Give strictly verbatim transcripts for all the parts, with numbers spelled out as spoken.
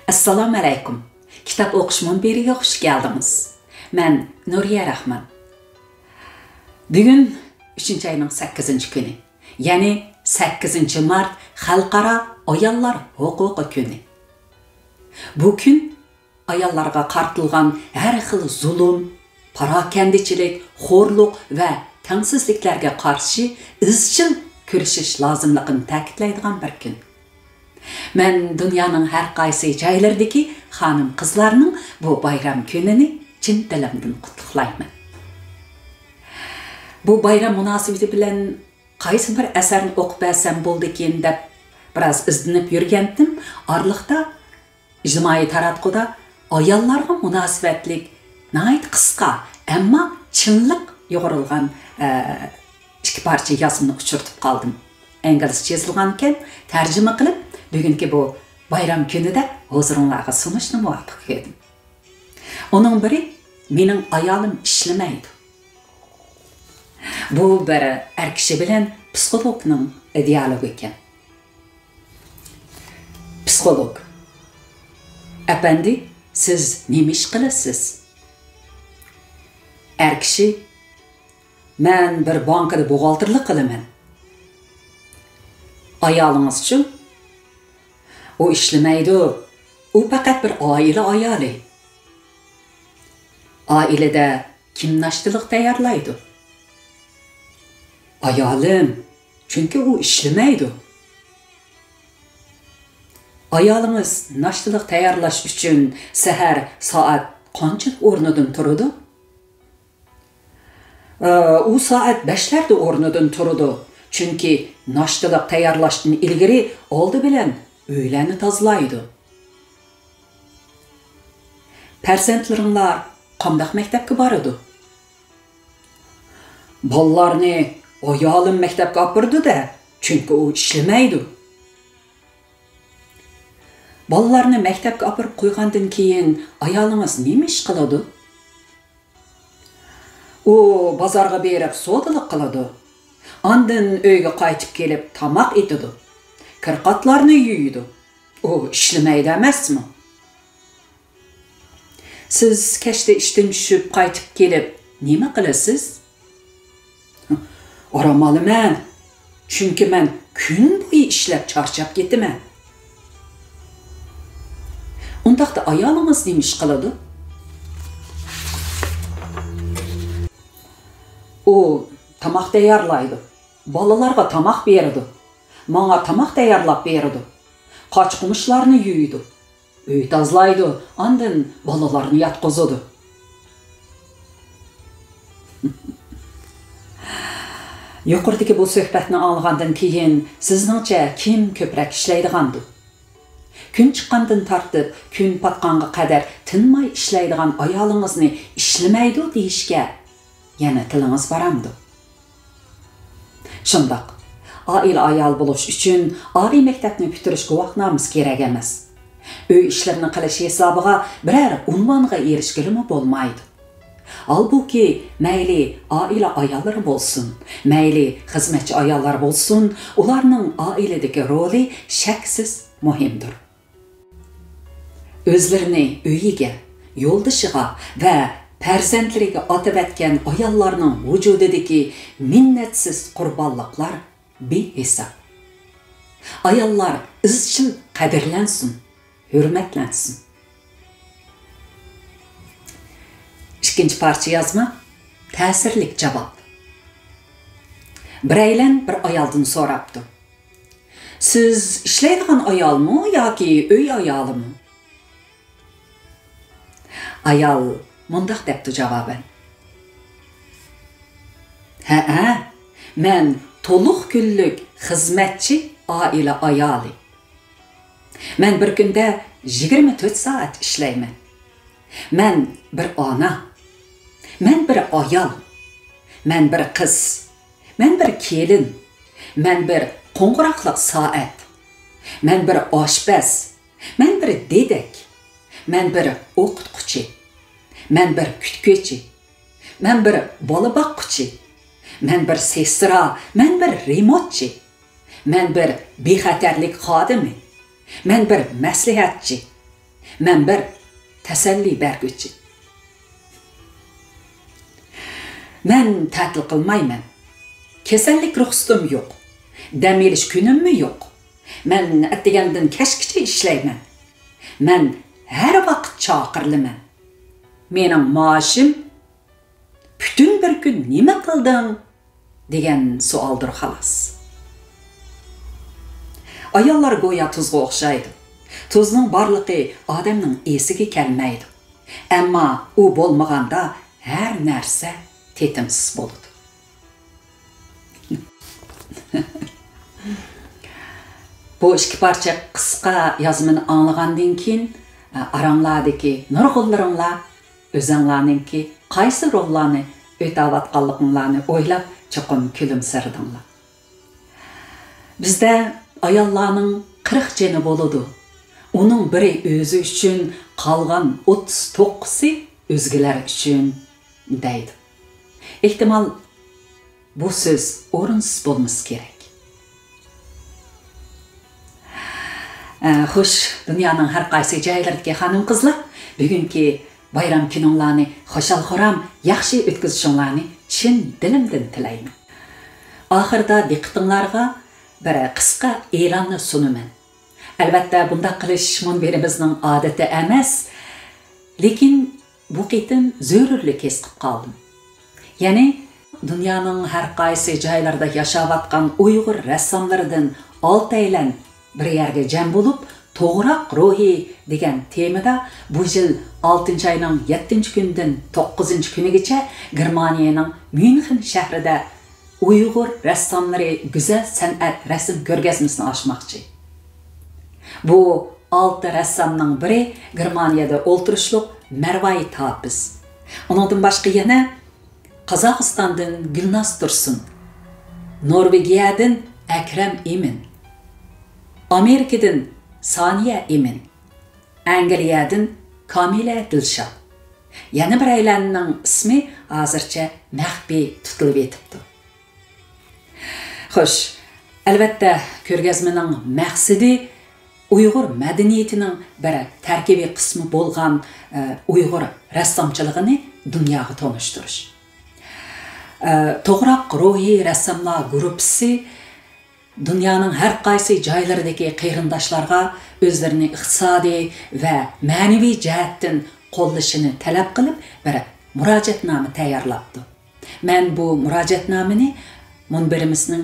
ئەسسالامۇ ئەلەيكۇم. كىتاب ئوقۇش مۇنبىرىگە خۇش كەلدىڭىز. مەن نۇرىيە راخمان. بۈگۈن ئۈچىنچى ئاينىڭ سەككىزىنچى كۈنى، يەنى سەككىزىنچى مارت خەلقئارا ئاياللار ھوقۇقى كۈنى. بۇ كۈن ئاياللارغا قارىتىلغان ھەر خىل زۇلۇم، پاراكەندىچىلىك، خورلۇق ۋە تەڭسىزلىكلەرگە قارشى ئىزچىل كۈرىشىش لازىملىقىنى تەكىتلەيدىغان بىر كۈن. مەن دۇنيانىڭ ھەر قايسى جايلىرىدىكى خانىم-قىزلارنىڭ بۇ بايرام كۈنىنى چىن دىلىمدىن قۇتلۇقلايمەن. بۇ بايرام مۇناسىۋىتى بىلەن قايسى بىر ئەسەرنى ئوقۇپ بەرسەم بولىدىكىن دەپ بىراز ئىزدىنىپ يۈرگەنتىم. ئارىلىقتا ئىجتىمائىي تاراتقۇدا ئاياللارغا مۇناسىۋەتلىك ناھايىتى قىسقا، ئەمما چىنلىق يۇغۇرۇلغان، ئە، ئىككى پارچە يازمىنى ئۇچرىتىپ قالدىم. ئىنگلىزچە يېزىلغانىكەن، تەرجىمە قىلىپ، بۈگۈنكى بۇ بايرام كۈنىدە ھۇزۇرۇڭلارغا سۇنۇشنى مۇۋاپىق كۆردۈم. ئۇنىڭ بىرى، مېنىڭ ئايالىم ئىشلىمەيدۇ. بۇ بىر ئەر كىشى بىلەن پسىخولوگنىڭ دىيالوگى ئىكەن. پسىخولوگ: ئەپەندى، سىز نېمە ئىش قىلىسىز؟ ئەر كىشى: مەن بىر بانكىدا بوغالتىرلىق قىلىمەن. ئايالىڭىزچۇ؟ ئۇ ئىشلىمەيدۇ. ئۇ پەقەت بىر ئائىلە ئايالى. ئائىلىدە كىم ناشتىلىق تەييارلايدۇ؟ ئايالىم، چۈنكى ئۇ ئىشلىمەيدۇ. ئايالىڭىز ناشتىلىق تەييارلاش ئۈچۈن سەھەر سائەت قانچىلىك ئورنىدىن تۇرىدۇ؟ ئە، ئۇ سائەت بەشلەردە ئورنىدىن تۇرىدۇ، چۈنكى ناشتىلىق تەييارلاشتىن ئىلگىرى ئالدى بىلەن ئۆيلەرنى تازىلايدۇ. پەرزەنتلىرىڭلار قانداق مەكتەپكە بارىدۇ؟ بالىلارنى ئايالىم مەكتەپكە ئاپىرىدۇ-دە، چۈنكى ئۇ ئىشلىمەيدۇ. بالىلارنى مەكتەپكە ئاپىرىپ قويغاندىن كېيىن ئايالىڭىز نېمە ئىش قىلىدۇ؟ ئۇ بازارغا بېرىپ سودىلىق قىلىدۇ. ئاندىن ئۆيگە قايتىپ كېلىپ تاماق ئېتىدۇ. كىرقاتلارنى يۇيىدۇ. ئۇ ئىشلىمەيدۇ ئەمەسمۇ؟ سىز كەچتە ئىشتىن چۈشۈپ قايتىپ كېلىپ نېمە قىلىسىز؟ ئارام ئالىمەن. چۈنكى مەن كۈن بويى ئىشلەپ چارچاپ كېتىمەن. ئۇنداقتا ئايالىڭىز نېمە ئىش قىلىدۇ؟ ئۇ تاماق تەييارلايدۇ. بالىلارغا تاماق بېرىدۇ. ماڭا تاماق تەييارلاپ بېرىدۇ. قاچا-قۇمۇچلارنى يۇيىدۇ. ئۆي تازىلايدۇ، ئاندىن بالىلارنى ياتقۇزىدۇ. يۇقىرىدىكى بۇ سۆھبەتنى ئاڭلىغاندىن كېيىن، سىزنىڭچە كىم كۆپرەك ئىشلەيدىغاندۇ؟ كۈن چىققاندىن تارتىپ كۈن پاتقانغا قەدەر تىنماي ئىشلەيدىغان ئايالىڭىزنى ئىشلىمەيدۇ دېيىشكە يەنە تىلىڭىز بارامدۇ؟ شۇنداق. ئائىلە ئايالى بولۇش ئۈچۈن ئالىي مەكتەپنى پۈتتۈرۈش گۇۋاھنامىسى كېرەك ئەمەس. ئۆي ئىشلىرىنى قىلىش ھېسابىغا بىرەر ئۇنۋانغا ئېرىشكىلىمۇ بولمايدۇ. ھالبۇكى، مەيلى ئائىلە ئاياللىرى بولسۇن، مەيلى خىزمەتچى ئاياللار بولسۇن، ئۇلارنىڭ ئائىلىدىكى رولى شەكسىز مۇھىمدۇر. ئۆزلىرىنى ئۆيىگە، يولدىشىغا ۋە پەرزەنتلىرىگە ئاتىۋەتكەن ئاياللارنىڭ ۋۇجۇدىدىكى مىننەتسىز قۇربانلىقلار بىھېساب. ئاياللار ئىزچىل قەدىرلەنسۇن، ھۆرمەتلەنسۇن. ئىككىنچى پارچە يازما، تەسىرلىك جاۋاب. بىرەيلەن بىر ئايالدىن سوراپتۇ: سىز ئىشلەيدىغان ئايالمۇ ياكى ئۆي ئايالىمۇ؟ ئايال مۇنداق دەپتۇ جاۋابەن: ھەئە، مەن تولۇق كۈنلۈك خىزمەتچى ئائىلە ئايالى. مەن بىر كۈندە يىگىرمە تۆت سائەت ئىشلەيمەن. مەن بىر ئانا. مەن بىر ئايال. مەن بىر قىز. مەن بىر كېلىن. مەن بىر قوڭغۇراقلىق سائەت. مەن بىر ئاشپەز. مەن بىر دېدەك. مەن بىر ئوقۇتقۇچى. مەن بىر كۈتكۈچى. مەن بىر بالا باققۇچى. مەن بىر سېسترا. مەن بىر رېمونتچى. مەن بىر بىخەتەرلىك خادىمى. مەن بىر مەسلىھەتچى. مەن بىر تەسەللى بەرگۈچى. مەن تەتىل قىلمايمەن. كېسەللىك رۇخسىتىم يوق. دەم ئېلىش كۈنۈممۇ يوق. مەن ئەتىگەندىن كەچكىچە ئىشلەيمەن. مەن ھەر ۋاقىت چاقىرىلىمەن. مېنىڭ مائاشىم «پۈتۈن بىر كۈن نېمە قىلدىڭ؟» دېگەن سوئالدۇر خالاس. ئاياللار گويا تۇزغا ئوخشايدۇ. تۇزنىڭ بارلىقى ئادەمنىڭ ئېسىگە كەلمەيدۇ. ئەمما ئۇ بولمىغاندا ھەر نەرسە تېتىمسىز بولىدۇ. بۇ ئىككى پارچە قىسقا يازمىنى ئاڭلىغاندىن كېيىن، ئاراڭلاردىكى نۇرغۇنلىرىڭلار ئۆزەڭلارنىڭكى قايسى روللارنى ئۆتەۋاتقانلىقىڭلارنى ئويلاپ چوقۇم كۈلۈمسىرىدىڭلار. بىزدە ئاياللارنىڭ قىرىق جېنى بولىدۇ. ئۇنىڭ بىرى ئۆزى ئۈچۈن، قالغان ئوتتۇز توققۇزى ئۆزگىلەر ئۈچۈن، دەيدۇ. ئېھتىمال، بۇ سۆز ئورۇنسىز بولمىسا كېرەك. ئە، خوش، دۇنيانىڭ ھەر قايسى جايلىرىدىكى خانىم-قىزلار، بۈگۈنكى بايرام كۈنۈڭلارنى خۇشال-خۇرام، ياخشى ئۆتكۈزۈشۈڭلارنى چىن دىلىمدىن تىلەيمەن. ئاخىرىدا دىققىتىڭلارغا بىر قىسقا ئېلاننى سۇنىمەن. ئەلۋەتتە، بۇنداق قىلىش مۇنبىرىمىزنىڭ ئادىتى ئەمەس، لېكىن بۇ قېتىم زۆرۈرلۈك ھېس قىلىپ قالدىم. يەنى، دۇنيانىڭ ھەر قايسى جايلىرىدا ياشاۋاتقان ئۇيغۇر رەسساملىرىدىن ئالتەيلەن بىر يەرگە جەم بولۇپ، «توغراق روھى» دېگەن تېمىدا بۇ يىل ئالتىنچى ئاينىڭ يەتتىنچى كۈنىدىن توققۇزىنچى كۈنىگىچە گېرمانىيەنىڭ ميۇنخېن شەھىرىدە ئۇيغۇر رەسساملىرى گۈزەل سەنئەت رەسىم كۆرگەزمىسىنى ئاچماقچى. بۇ ئالتە رەسسامنىڭ بىرى گېرمانىيەدە ئولتۇرۇشلۇق مەرۋايىت ھاپىز. ئۇنىڭدىن باشقا يەنە قازاقىستاندىن گۈلناز تۇرسۇن، نورۋېگىيەدىن ئەكرەم ئىمىن، ئامېرىكىدىن سانىيە ئىمىن، ئەنگلىيەدىن كامىلە دىلشات. يەنە بىرەيلەننىڭ ئىسمى ھازىرچە مەخپىي تۇتۇلۇۋېتىپتۇ. خوش، ئەلۋەتتە، كۆرگەزمىنىڭ مەقسىتى ئۇيغۇر مەدەنىيىتىنىڭ بىر تەركىبىي قىسمى بولغان، ئە، ئۇيغۇر رەسسامچىلىقىنى دۇنياغا تونۇشتۇرۇش. ئە، توغراق روھى رەسساملار گۇرۇپپىسى دۇنيانىڭ ھەر قايسى جايلىرىدىكى قېرىنداشلارغا ئۆزلىرىنى ئىقتىسادىي ۋە مەنىۋى جەھەتتىن قوللىشىنى تەلەپ قىلىپ، بىر مۇراجىئەتنامە تەييارلاپتۇ. مەن بۇ مۇراجىئەتنامىنى مۇنبىرىمىزنىڭ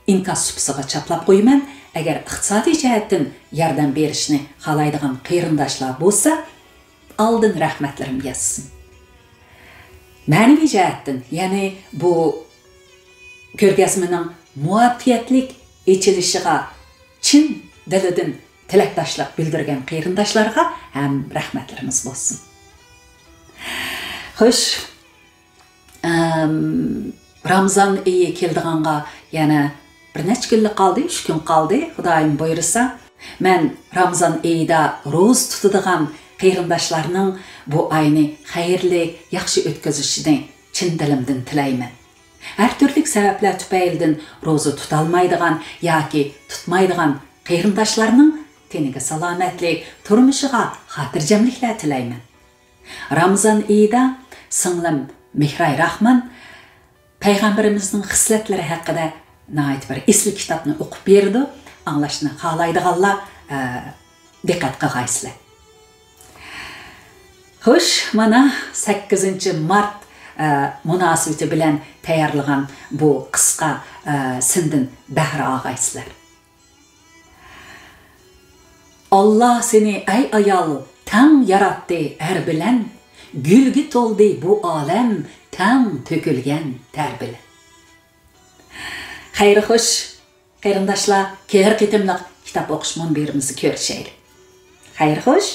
ئىنكاس سۇپىسىغا چاپلاپ قويىمەن. ئەگەر ئىقتىسادىي جەھەتتىن ياردەم بېرىشنى خالايدىغان قېرىنداشلار بولسا، ئالدىن رەھمەتلىرىم يەتسۇن. مەنىۋى جەھەتتىن، يەنى بۇ كۆرگەزمىنىڭ مۇۋەپپەقىيەتلىك ئېچىلىشىغا چىن دىلىدىن تىلەكداشلىق بىلدۈرگەن قېرىنداشلارغا ھەم رەھمەتلىرىمىز بولسۇن. خوش، ئەم، رامىزان ئېيى كېلىدىغانغا يەنە بىر نەچچە كۈنلا قالدى، ئۈچ كۈن قالدى، خۇدايىم بۇيرۇسا. مەن رامىزان ئېيىدا روزا تۇتىدىغان قېرىنداشلارنىڭ بۇ ئاينى خەيرلىك، ياخشى ئۆتكۈزۈشىنى چىن دىلىمدىن تىلەيمەن. ھەر تۈرلۈك سەۋەبلەر تۈپەيلىدىن روزا تۇتالمايدىغان ياكى تۇتمايدىغان قېرىنداشلارنىڭ تېنىگە سالامەتلىك، تۇرمۇشىغا خاتىرجەملىكلەر تىلەيمەن. رامىزان ئېيىدا سىڭلىم مېھراي راخمان پەيغەمبىرىمىزنىڭ خىسلەتلىرى ھەققىدە ناھايىتى بىر ئېسىل كىتابنى ئوقۇپ بېرىدۇ. ئاڭلاشنى خالايدىغانلار، ئە، دىققەت قىلغايسىلەر. خوش، مانا سەككىزىنچى مارت، ئە، مۇناسىۋىتى بىلەن تەييارلىغان بۇ قىسقا، ئە، سىندىن بەھرە ئالغايسىلەر. ئاللا سېنى، ئەي ئايال، تەڭ ياراتتى ئەر بىلەن، گۈلگە تولدى بۇ ئالەم تەڭ تۆكۈلگەن تەر بىلەن. خەير خوش، قېرىنداشلار، كېلەر قېتىملىق كىتاب ئوقۇش مۇنبىرىمىزدە كۆرۈشەيلى. خەير خوش.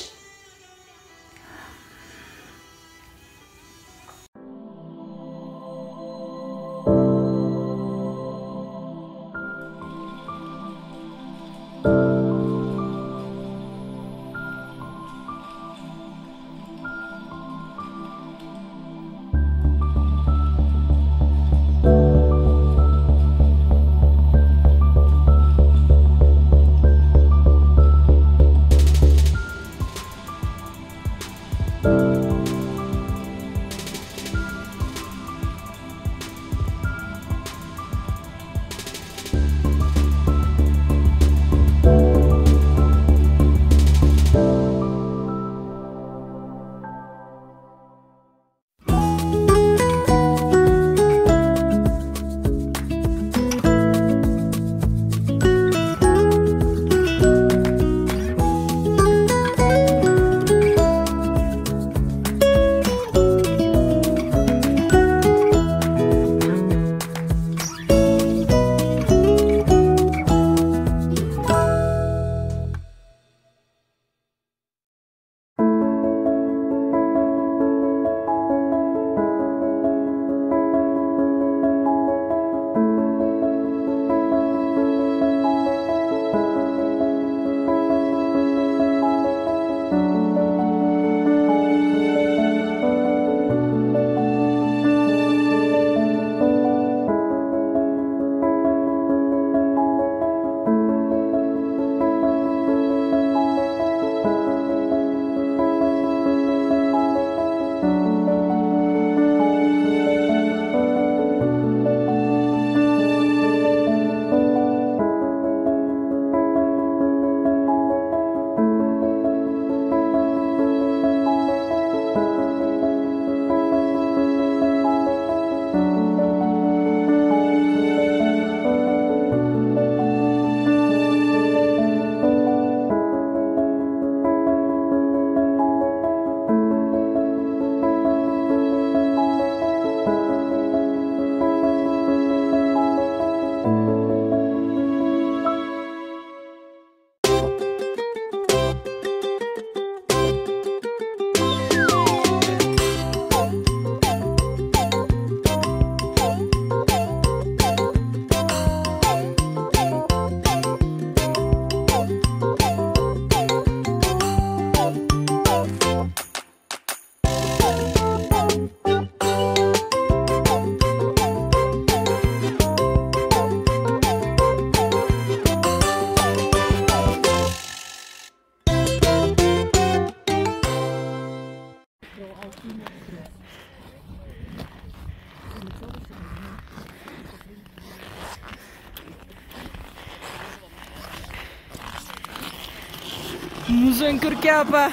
مۇز ئۆڭكۈركەن، ئاپا.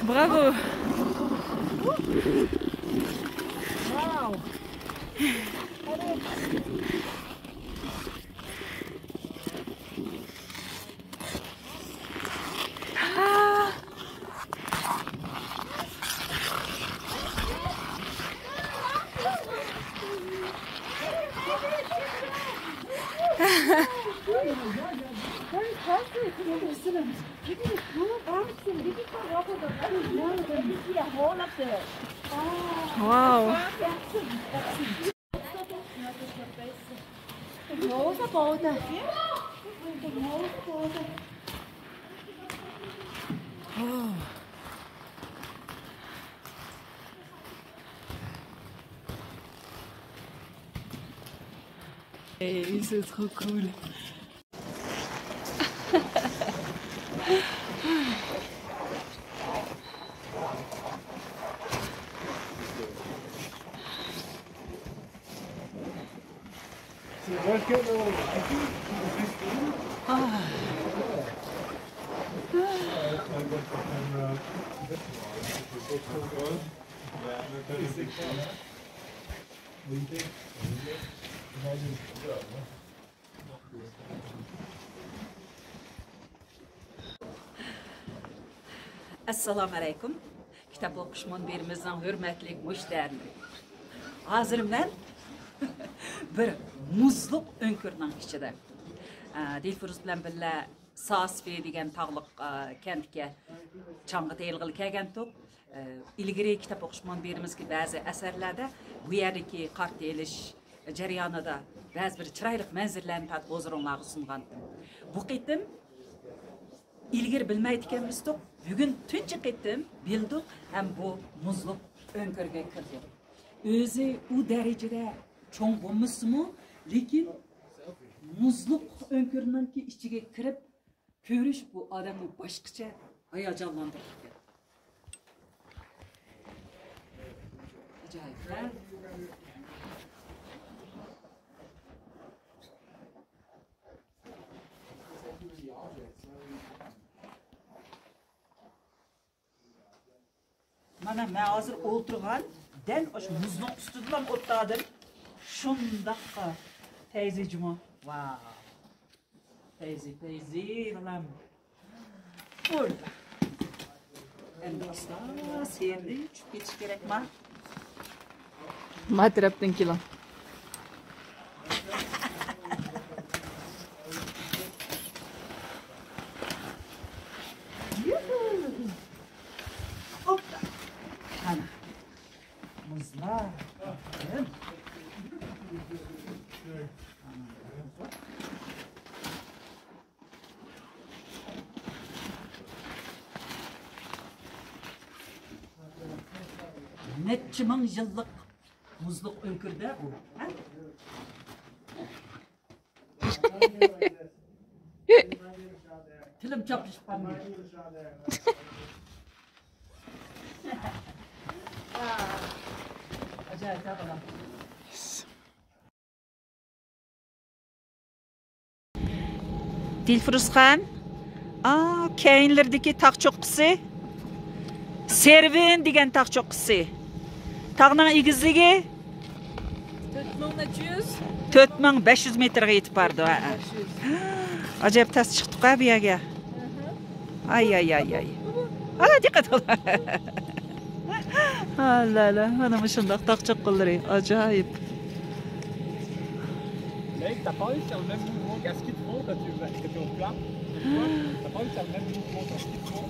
برافو. Wow. Hey, c'est trop cool. ئەسسالامۇئەلەيكۇم. كىتاب ئوقۇش مۇنبىرىمىزنىڭ ھۆرمەتلىك مۇشتەرىلىرى. ھازىر مەن بىر مۇزلۇق ئۆڭكۈرنىڭ ئىچىدە. ئە، دىلفۇرۇز بىلەن بىللە ساسفى دېگەن تاغلىق، ئە، كەنتكە چاڭغا تېيىلغىلى كەلگەنتۇق. ئە، ئىلگىرى كىتاب ئوقۇش مۇنبىرىمىزگە بەزى ئەسەرلەردە بۇ يەردىكى قار تېيىلىش جەريانىدا بەزى بىر چىرايلىق مەنزىرىلەرنى تارتىپ ھۇزۇرۇڭلارغا سۇنغانتىم. بۇ قېتىم ئىلگىرى بىلمەيدىكەنمىزدۇق، بۈگۈن تۇنجى قېتىم بىلدۇق ھەم بۇ مۇزلۇق ئۆڭكۈرگە كىردۇق. ئۆزى ئۇ دەرىجىدە چوڭ بولمىسىمۇ، لېكىن مۇزلۇق ئۆڭكۈرنىڭكى ئىچىگە كىرىپ كۆرۈش بۇ ئادەمنى باشقىچە ھاياجانلاندۇرىدىكەن. ئاجايىپ، ھە؟ مانا مەن ھازىر ئولتۇرغان دەل ئاشۇ مۇزنىڭ ئۈستىدىلا ئولتۇردۇم. شۇنداققا پەيزى جۇمۇ. ۋاۋ. پەيزى، پەيزى بالام. بولدى. ئەمدى ئاستا سېرىدىن چۈشۈپ كېتىش كېرەكما؟ ما تەرەپتىن كېلىڭ. يۇھۇ. ئوپپا. قانا. مۇزلار. نەچچە مىڭ يىللىق مۇزلۇق ئۆڭكۈردە بۇ، ھە؟ تىلىم چاپلىشىپ قالدى. ئاجايىپ، بالام. دىلفۇرۇزخان، ئا، كەينىلىرىدىكى تاغ چوققىسى، سېرۋىن دېگەن تاغ چوققىسى. تاغنىڭ ئېگىزلىكى تۆت مىڭ نەچچە يۈز؟ تۆت مىڭ بەش يۈز مېتىرغا يېتىپ بارىدۇ، ھە. بەش يۈز. ئاجايىپ تەس چىقتۇق ھە بۇ يەرگە. ئاي، ئاي، ئاي، ئاي. ئا، دىققەت قىل. ئاللا، ئاللا، مانا مۇشۇنداق تاغ چوققىلىرى، ئاجايىپ. Mec, t'as pas envie de faire le même mouvement qu'à ski de fond quand tu vas, quand tu es au plat? T'as pas envie de faire le même mouvement qu'à ski de fond?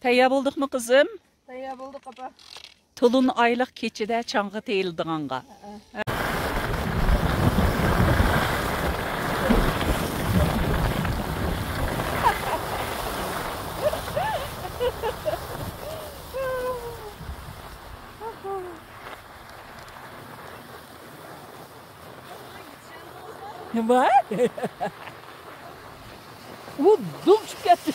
تەييار بولدۇقمۇ، قىزىم؟ تەييار بولدۇق، ئاپا. تولۇن ئايلىق كېچىدە چاڭغا تېيىلىدىغانغا. نېمە؟ ئۇ دۇم چۈشۈپ كەتتى.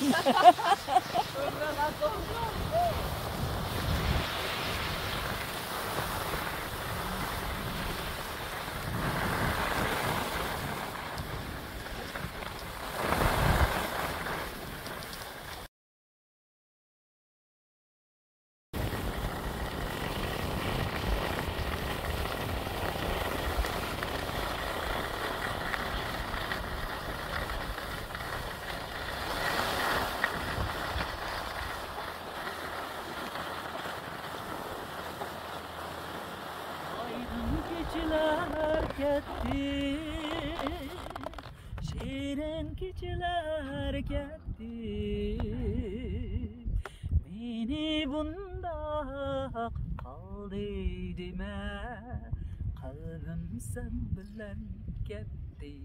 ئايدىڭ كېچىلەر كەتتى، شېرىن كېچىلەر كەتتى. مېنى بۇنداق قالدى دېمە، قەلبىم سەن بىلەن كەتتى.